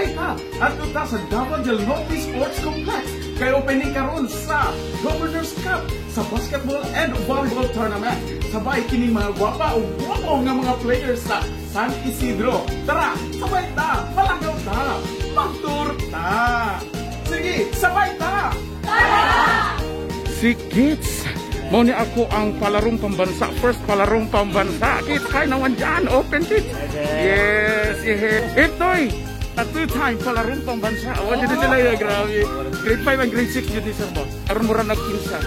Sabay ta! Adto ta sa Davao del Norte Sports Complex. Kay opening karon sa Governor's Cup sa basketball and volleyball tournament. Sabay kining mga gwapa o gwapo nga mga players sa San Isidro. Tara, sabay ta! Palanggaw ta! Magtour ta! Sige, sabay ta! Si Kits. Mao ni ako ang palarong pambansa. First palarong pambansa. Kits, hi naman dyan. Open, Kits. Yes. Ito'y a two-time palarong pambansa. Awan dyan sila ya, grabe. Grade 5 and grade 6 yun ni sir ba? Aron mura nagkinsa.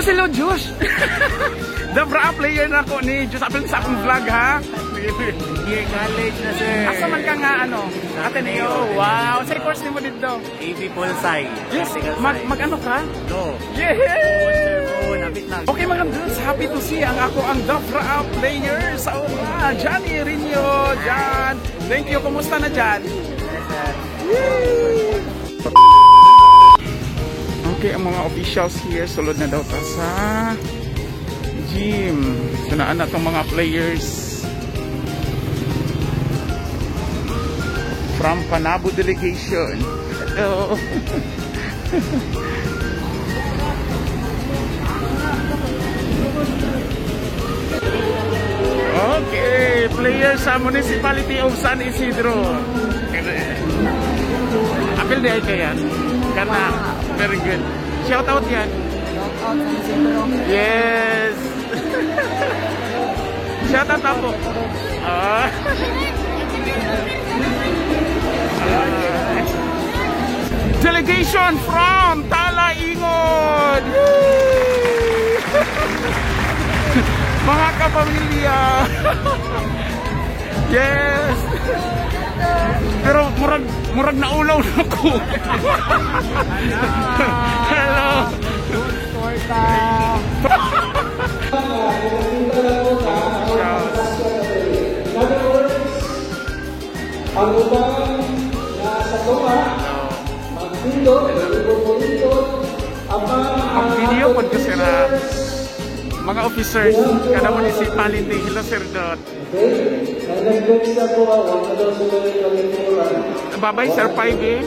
Sila Josh. The bra player na ako ni Josh. Apil sa akong vlog, ha? Year college na, sir. Asa man ka nga ano? Ateneo. Wow. Sa course nimo dito? AB Pulsay. Yes. Mag ano ka? No. Yeah! Sir, oh, napit na. Okay, mga dudes, happy to see ang ako ang Dafra player sa una. Johnny Rinyo, Jan. Thank you. Kumusta na dyan? Yes, sir. Okay, ang mga officials here, sulod na daw ta sa gym. So naa na tong mga players from Panabo delegation. Hello. Okay, players sa Municipality of San Isidro. Apil di ay kayan. Kana, very good. Shout out yan. Shout out San Isidro. Yes. Shout out ako. Ah. Ah. Delegation from Talaingod. Yay! Mga kapamilya. Yes. Pero murag murag naulaw na ko. Hello. Torta. Officials. In other words, ang uban na sa tunga, magpindot, ibubulindot, apan ang Mag-video pod ko sila. officers, Mga officers kada municipality. Hello, Sir Dot. Okay? Nag-next na po, huwag na daw sila yung kalimutan. Bye-bye, Sir 5 eh.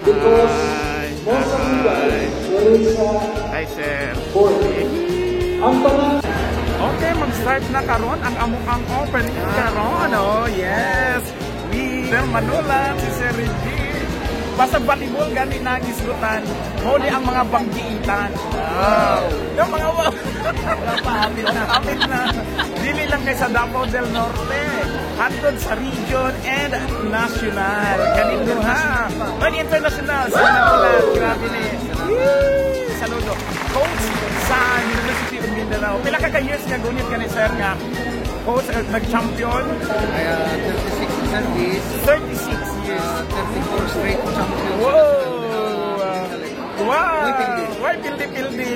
Because Hi. most of you Hi. Guys will sa Hi, sir. board. Ang tanan Okay, mag-start na karon ang among opening karon. Oh, yes. We Sir Manula, si Sir Reggie. Basta volleyball gani na ang isgutan. Mao ni ang mga banggiitan. Wow. Yung mga wow. Pa, apit na. Apit na. Dili lang kay sa Davao del Norte. Hantod sa region and national. Kanino ha? And international. Sa Manula. Grabe ni. Yee! Saludo. Coach sa University of Mindanao. Pila ka years nga gunit ka ni sir nga coach, nag-champion? Ay, 36 service, 36 years. 34 straight champion. Wow! Wow! Why pildi pildi?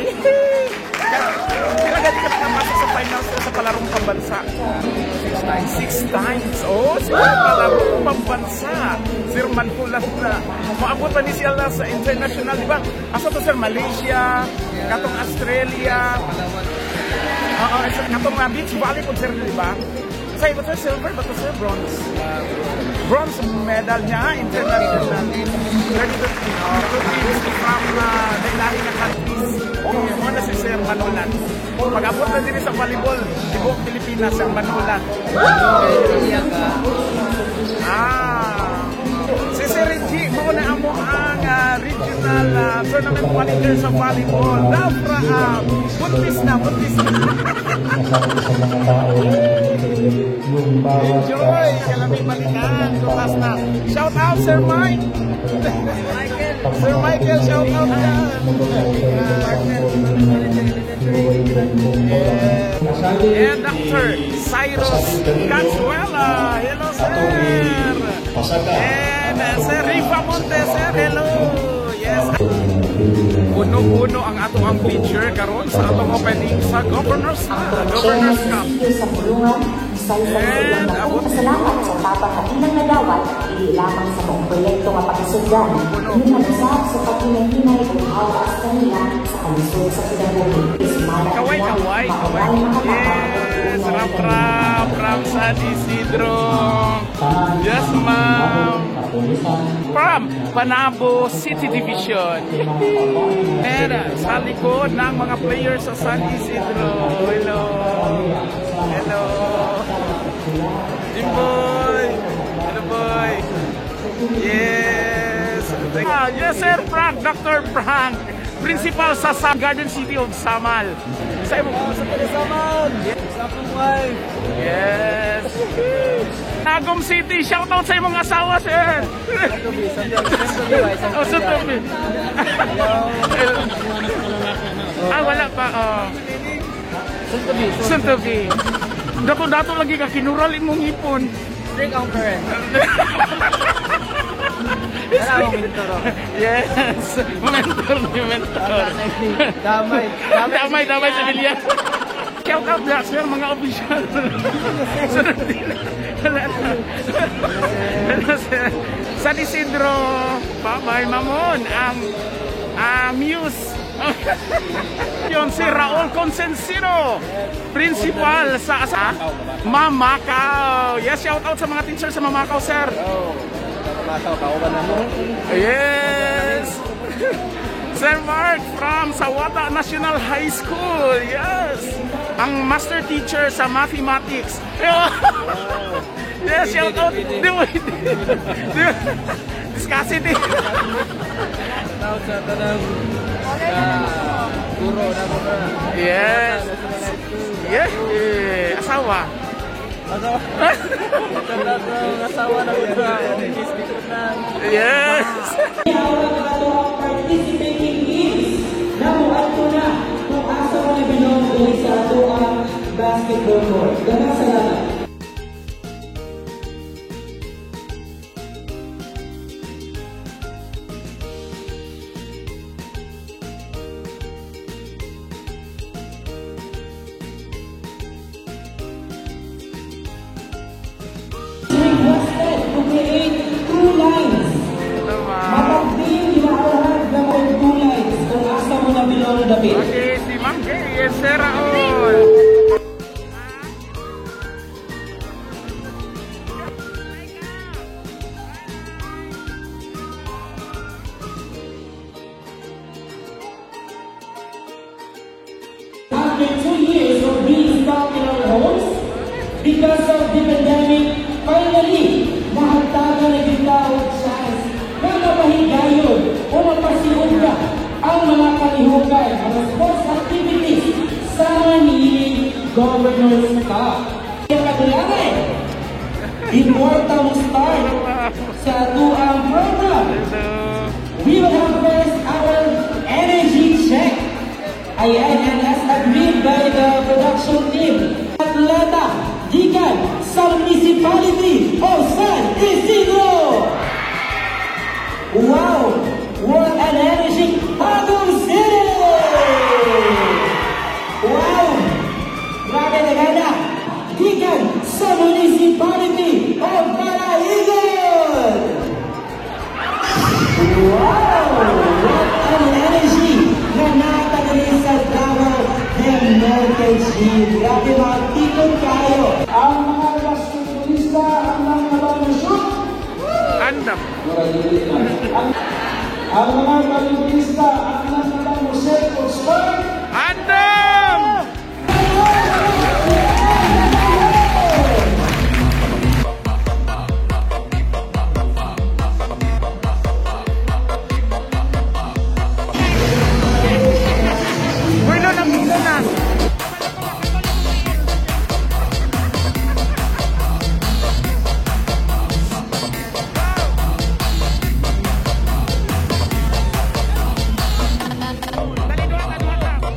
Pila gani ka nakapasa sa finals sa palarong pambansa? Six times. Six times. Oh, siguro palarong pambansa. Sir Manhulat na. Maabot pa ni siya na sa international, di ba? Asa to, sir? Malaysia, katong Australia, Palawan. Oo, katong beach volleyball, sir, di ba? Sa iba, sir, silver ba to, sir? Bronze. Bronze medal niya, international. 32 teams from lahi nga countries. Mo na si Sir Manolan. Pag-abot na din sa volleyball, tibuok Pilipinas ang Manolan. Iya ka. Ah. Si Sir Reggie, mao na amo ang regional tournament manager sa volleyball. Dafra, buntis na, buntis na. Sinasabi sa mga tao na yung bawat Enjoy! Kalami balikan. Bukas na. Shout out, Sir Mike! Sir Michael, shout out dyan! And Dr. Cyrus Consuela. Hello, sir! And Sir Riva Montes, sir. Hello! Yes. Puno-puno ang ato ang picture karon sa atong opening sa Governor's Cup. Sa sa kulungan, isa-isa sa ilang And dakong abot pasalamat sa tabang at ilang nadawat, dili lamang sa buong proyekto nga pagkasundan, usab sa paghinay-hinay ug hawas kanila sa kalisod sa kinabuhi. Sumala Kaway, nila, kaway, kaway. maunay makatabang ug Yes, tuunay rap, kanila. Rap, rap, San Isidro. Yes, ma'am. From Panabo City Division. And sa likod ng mga players sa San Isidro. Hello. Hello. Jimboy. Hello, boy. Yes. Ah, yes, Sir Frank. Dr. Frank. Principal sa Garden City of Samal. Sa imo. Sa Samal! Sa akong wife! Yes. Tagum City, shout out sa imong asawa, sir. Oh, soon to be. Ah, wala pa. Oh. Soon to be. Soon to be. Dato-dato lagi ka kinural imong hipon. Strict ang parent. Wala akong mentor. Oh. Yes. Mentor ni mentor. Damay. Damay, damay sa bilya. Shout out na, sir, mga official. Sunod din. Wala na. Wala, sir. San Isidro, bye-bye, Mamon. Ang Muse. Yun, si Raul Consensino, principal sa Mamakaw. Yes, shout out sa mga teacher sa Mamakaw, sir. Mamakaw, kauban na mo. Yes! Sir Mark from Sawata National High School. Yes! Ang master teacher sa mathematics. Yes, shout out. Di mo, di. Discuss it. Shout out sa tanang guro na mo na. Yes. Yes. Asawa. Asawa. Shout out sa asawa na mo na. Kiss na. Yes. Participating teams na muadto na kung asa mo ni belong diri sa atoang basketball court. Daghang salamat. Requested to create two lines. Hello, ma'am. Matag team, ginaawhan na mo two lines kung asa mo na belong dapit. Okay, si Ma'am Gay. Yes, Sir Raul. After 2 years of being stuck in our homes, because of the pandemic, finally, nahagtagan na gyud ta og chance na mapahigayon o mapasiugda ang mga kalihukan, mga sports activities sa niining Governor's Cup. Kaya kadulangan, before ta mo start sa atoang program, Hello. we will have first our energy check. Ayan, and as agreed by the production team, atleta gikan sa Municipality of San Isidro. Wow! What an energy! Tagum City! Wow! Grabe na gana! Gikan sa Municipality of Caraingon! Wow! What an energy na natagali sa Davao del Norte Gym. Grabe, mga tikon kayo. Ang mga basketballista ang mga ba shoot? Andam. Murag dili na. Ang mga volleyballista ang mga ba mo set o spike? Andam! Bueno, nandito na. Dali, duha ka, duha ka.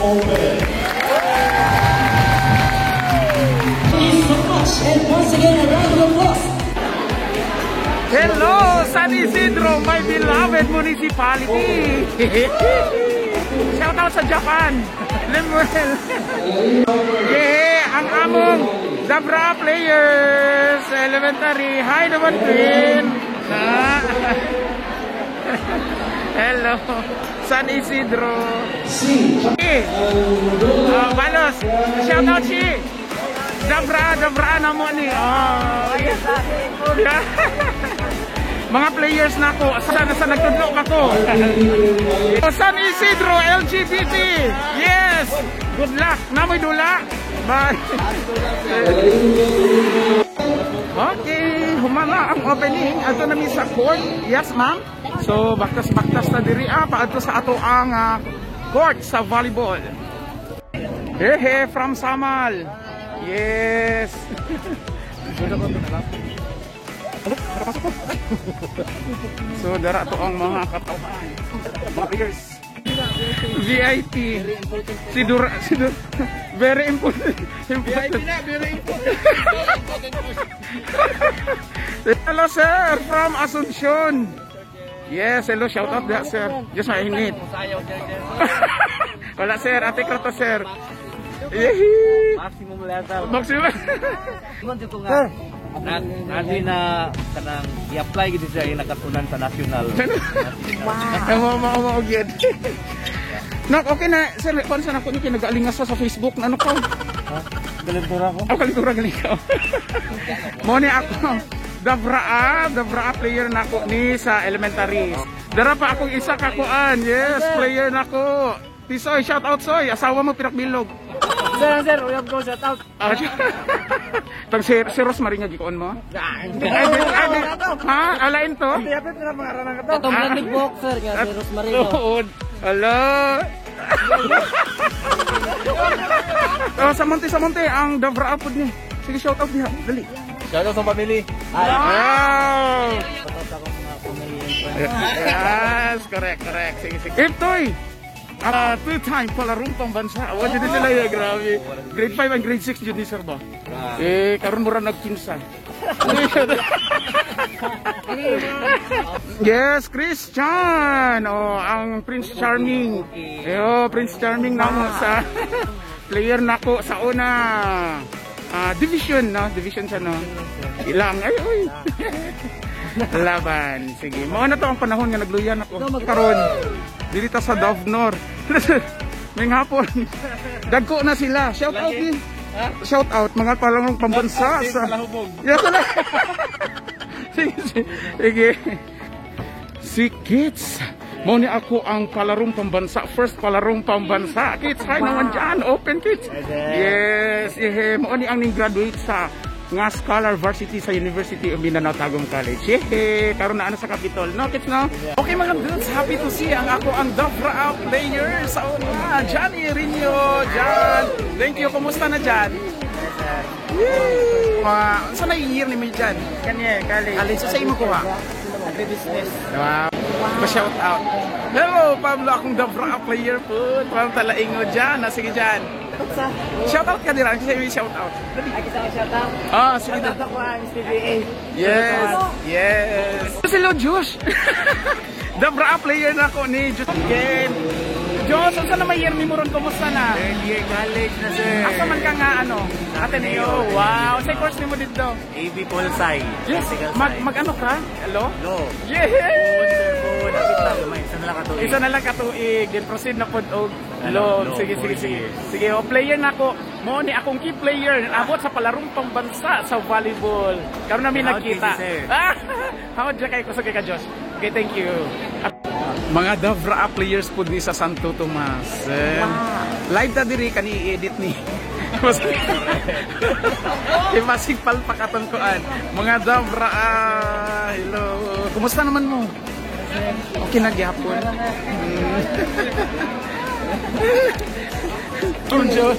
open. Thank you so much. And once again, a round of applause. Hello, San Isidro, my beloved municipality. Shout out sa Japan. Lemuel. Yeah, ang among Dabra players elementary. Hi naman, Queen. Na. Hello, San Isidro. Eh, balos. Shout out si Dabra, Dabra na mo ni. Oh, yeah. Mga players na ako, sana sa nagtudlo ako. San Isidro LGBT. Yes. Good luck. Namoy dula. Bye. Okay, humana ang opening. Ato na mi sa court. Yes, ma'am. So, baktas-baktas na diri paadto sa ato ang court sa volleyball. Hehe, from Samal. Yes. Nakapasok ko. So, dara to ang mga katawhan. Mga players. VIP. Si Dura, si Dura. Very important. VIP na, very important. Hello, sir, from Asuncion. Yes, hello, shout out diha, sir. Diyos mainit. Wala, sir. Ate Krata, sir. Yehey! Maximum level. Maximum. Ingon jud ko nga. Nati na kanang i-apply gid siya yung nakatunan sa national. Wow. Mo mo mo gyud. Nak, okay na. Sir, kuan sa nako ni kay nag-aalingas sa Facebook na ano ka? Galintura ko. Ako kalitura galing ka. Mo ni ako. Dabraa player nako ni sa elementary. Dara pa akong isa ka kuan. Yes, player nako. Tisoy, shout out soy. Asawa mo pirakbilog. Sir, sir, uyab ko shout out. Ah, Tag si, si Rosemary nga gikuon mo? Ay, ay, ay, ha? Alain to? Itong vlog boxer nga si Rosemary. Oo. Hello. Oh, sa Monte ang Davra pod ni. Sige, shout out niya. Dali. Shout out sa family. Wow. Yes, correct, correct. Sige, sige. Iptoy. Two-time palarong pambansa. Wa jud sila ya, grabe. Grade 5 and grade 6 jud ni sir ba? Eh, karon mura nagkinsa. Yes, Christian. Oh, ang Prince Charming. Eh, oh, Prince Charming na mo sa player nako sa una. Division no, division siya no. Ilang ay uy. Laban. Sige. Mao na to ang panahon nga nagluyan ako. Karon dili ta sa Davnor. May hapon. Dagko na sila. Shout out ni. Shout out mga palarong pambansa sa. Yes, sila. Sige, sige. Sige. Si Kits. Mao ni ako ang palarong pambansa. First palarong pambansa. Kits, hi naman dyan. Open, Kits. Yes. Eh, mao ni ang ning graduate sa nga scholar varsity sa University of Mindanao Tagum College. Yehe, karon na ano sa Capitol. No, Kits, no? Okay mga dudes, happy to see ang ako ang Davra player sa una. Johnny Rino, Jan. Thank you. Kumusta na Jan? Yay! Sa na year ni mo Jan? Kanya, kali. Alin sa imo kuha? Agribusiness. Wow. Pa-shout out. Hello, Pablo. Akong Davra player po. Parang talaingo dyan. Ah, sige dyan. Shout out ka dira. Kasi shout out. Dali. Ay, kita ko shout out. Sige. Shout out ako ang SPBA. Yes. Yes. Hello, Josh. Davra player na ako ni Josh. Okay. Josh, unsa na may year ni mo ron? Kumusta na? Third year college na, sir. Asa man ka nga ano? Ateneo. Wow. Sa course nimo dito? AB Polsai. Yes. Political Mag science. mag ano ka? Hello? Law. Yeah. Sir, po, lapit lang. Gamay. Isa na lang katuig. Isa na lang katuig, then proceed na pod og Ano, log. law, Sige, 4 sige, sige. years. Sige, oh, player na ko. Mo ni akong key player abot sa palarong pambansa sa volleyball. Karon namin How nagkita. busy, sir. Ah, how kay kusog kay ka Josh. Okay, thank you. Mga Davra players po ni sa Santo Tomas. Eh, live ta diri kani i-edit ni. Imasig palpakaton koan. Mga Davra, hello. Kumusta naman mo? Okay na gyapon. Enjoy.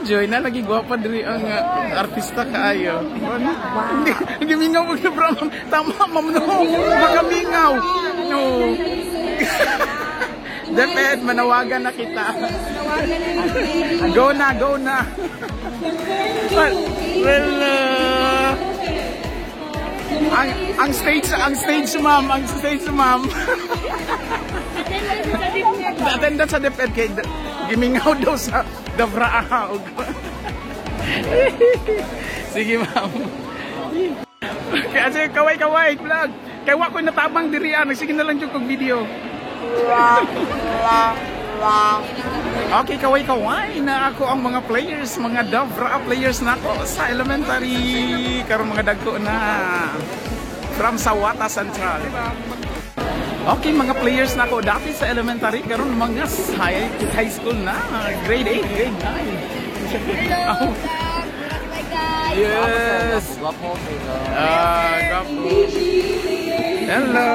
Joy na lagi gwapa diri ang artista kaayo. Hindi hindi mingaw mo bro. Tama ma'am no. Makamingaw. No. DepEd, manawagan na kita. Go na, go na. Well, ang stage, ma'am, ang stage, ma'am. Attendance sa DepEd kay gimingaw daw sa Davraa. Sige, ma'am. Kaya sige, kaway kaway vlog. Kay wa ko natabang diri ah, sige na lang jud kog video. Okay, kaway kaway na ako ang mga players, mga Davra players na ako sa elementary. Karon mga dagko na. From Sawata Central. Okay, mga players na ako dati sa elementary, karon mga high school na, grade 8, grade 9. Hello, vlog. Yes. Gwapo kayo. Ah, gwapo. Hello.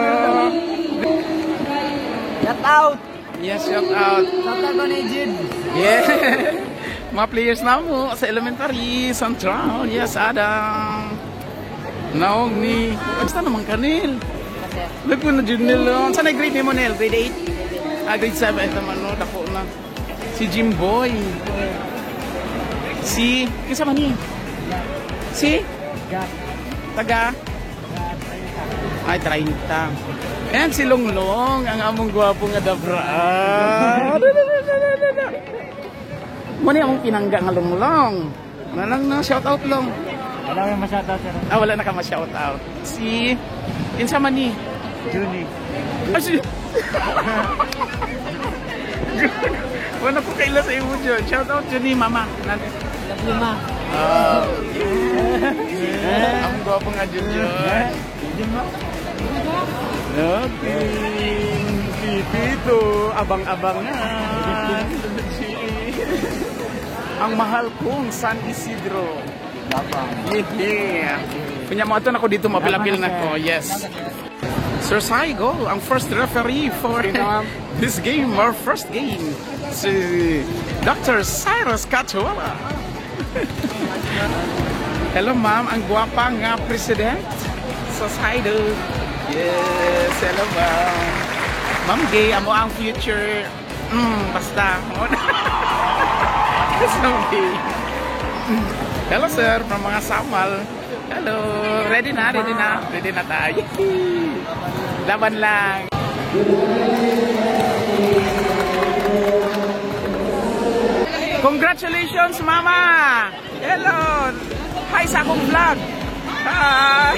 Shout out! Yes, shout out. Shout out ko ni Jid. Yeah. Mga players na mo sa elementary, Central. Yes, Adam. Naog ni. Basta naman kanil. Look mo na jud nil. Saan na grade nimo, Nel? Grade 8? Ah, grade 7. Ito man, no? Dako na. Si Jimboy. Si... Kinsa man ni? Si? Taga? Ay, 30. Ayan si Longlong, ang among gwapo nga dabra. Ah, mo ni among pinangga nga Longlong. Nalang na, shout out long. Wala ko yung ma-shoutout, sir. Ah, wala na ka ma-shout out. Si... Kinsa man ni? Junie. Ah, si... Wala ko kaila sa imo dyan. Shout out Junie, mama. Love you, ma. Ah. Ang gwapo nga Jun Jun. Okay. Si Tito, abang-abangan. Ang mahal kong San Isidro. Yeah. Kunya mo ato na ko dito, mapilapil na ko. Yes. Sir Saigo, ang first referee for this game, our first game. Si Dr. Cyrus Cachuela. Hello, ma'am, ang gwapa nga president sa Saido. Yes, hello, ma'am. Ma'am Gay, amo ang future. Basta. Yes, Ma'am Gay. Hello, sir, from mga Samal. Hello, ready na, ready na. Ready na tayo. Laban lang. Congratulations, Mama! Hello! Hi sa akong vlog! Hi!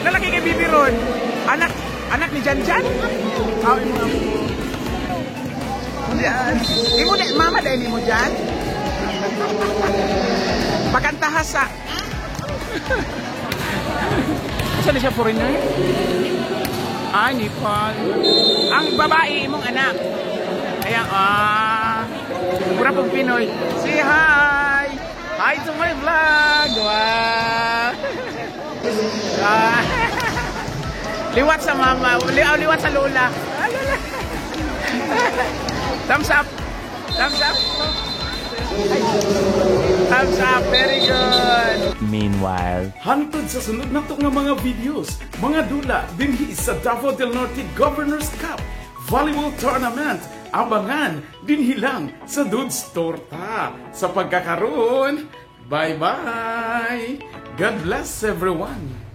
Nalaki kay Bibi ron. Anak, anak ni Jan Jan? Ah, imo amo. Jan. Imo na, mama dahil imo Jan? Pakantahasa. Saan na siya, foreigner? Ah, Nepal. Ang babae imong anak. Ayan, ah. Mura pong Pinoy. Say hi! Hi to my vlog! Wow! Ah. Liwat sa mama. Liwat sa lola. Ah, lola. Thumbs up! Thumbs up! Ay. Thumbs up! Very good! Meanwhile. Hantod sa sunod nato nga mga videos, mga dula dinhi sa Davao del Norte Governor's Cup Volleyball Tournament. Abangan dinhi lang sa Dudes Torta. Sa pagkakaroon, bye-bye! God bless everyone!